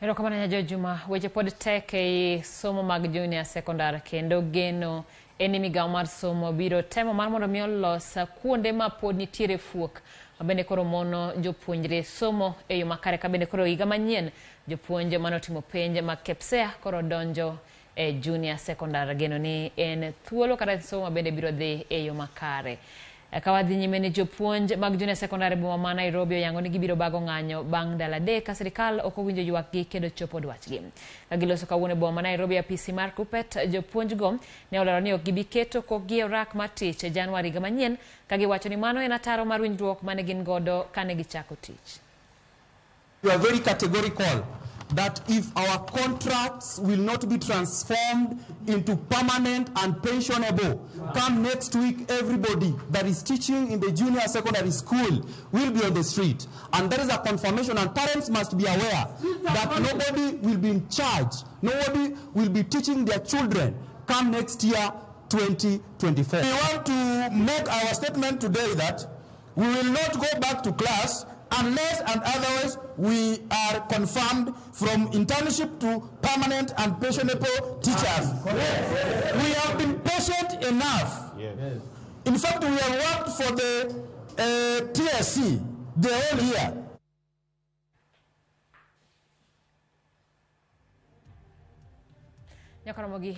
Erokamano Nyajoy Juma. Weche pod tek ei somo mag junior secondary kendo geno en ni migawo mar somo biro temo mar mondo mi olos kuonde ma pod nitiere fuok ma bende koro mono jopuonjre somo e yo makare ka bende koro higa manyien jopuonj mane otimo penj mag KPSEA koro donjo e junior secondary geno ni en thuolo kata somo ma bende biro dhi e yo makare. Ka wadhi nyime ni jopuonj mag junior secondary boma ma Nairobi oyango ni gibiro bago ng'anyo bang' ndalo adek ka sirikal ok owinjo ywakgi kendo chopo dwachgi. Ka giloso kawuono e boma ma Nairobi apisi mar Kuppet, jopuonjgo ne olero ni ok gibi keto kokgi e orak mar tich e Januar higa manyien ka giwacho ni mano en ataro mar winjruok mane gin godo kane gichako tich. We are very categorical that if our contracts will not be transformed into permanent and pensionable, come next week, everybody that is teaching in the junior secondary school will be on the street. And that is a confirmation, and parents must be aware that nobody will be in charge, nobody will be teaching their children come next year, 2024. We want to make our statement today that we will not go back to class unless and otherwise we are confirmed from internship to permanent and pensionable teachers. We have been patient enough. Yes. In fact, we have worked for the TSC the whole year. Nyakoromogi.